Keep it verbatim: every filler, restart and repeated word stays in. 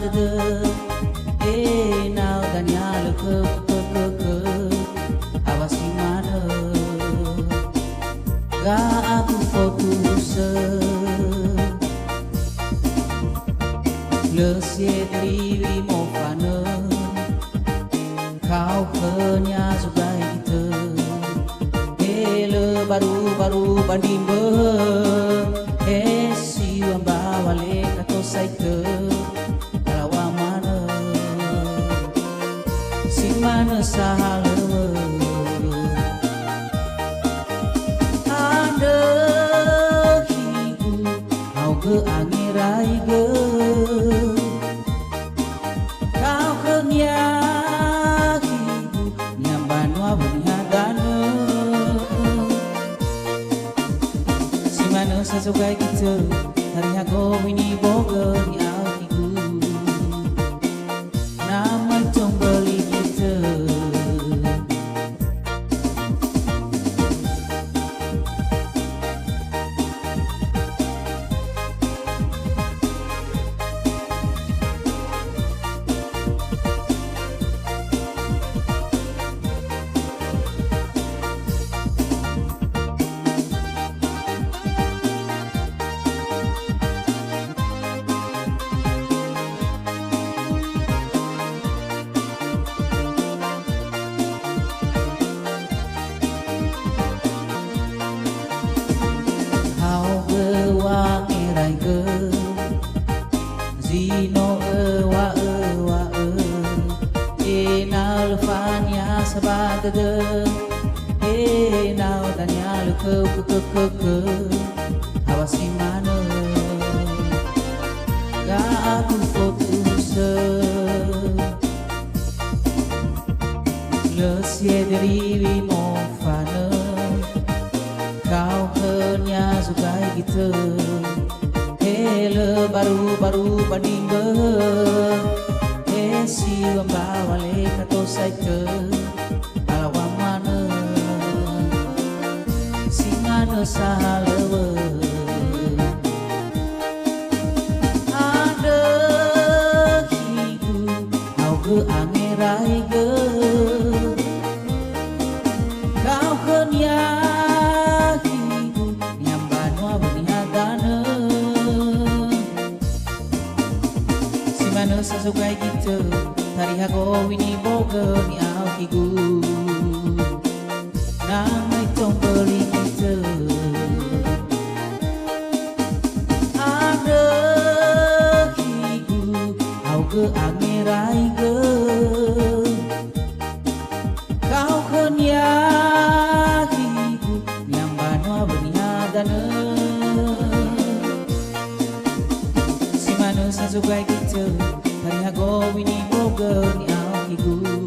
dödö, ena'ö dania lö khöu khökhökhö, awa si manö. Ga'aku fotusö, lö siedriwi mofanö, kao khönia zugai gitö. He lö baru-baru ba ndimbö, he siŵa mbaŵa le kato saitö, alaŵa manö. Si manö sahalöŵö. Andrö khigu, haogö angeraigö. Kao khönia khigu, niha mbanua wö niha danö. Si manö sa zogai gitö, hariha gowini bogö ni'ao khigu. Na möi tomböli gitö. Haogö wangeraigö, zi no öŵa'ö-wa'ö, ena'ö lö fania sa ba dödö, ena'ö dania lö khöu khökhökhö, awa si manö. Ga'aku fotusö, lö siedriwi mofanö, kao khönia zogai gitö. He lö baru-baru ba ndimbö, he siŵa mbaŵa le kato saitö, alaŵa manö. Si manö sahalöŵö. Andrö khigu, haogö angeraigö. Kao khönia khigu, niha mbanua wö niha danö. Si manö sa zogai gitö, hariha gowini bogö ni'ao khigu. Na möi tomböli gitö. Andrö khigu, haogö angeraigö. Kao khönia khigu, niha mbanua wö niha danö. Si manö sa zogai gitö, hariha gowini bogö ni'ao khigu.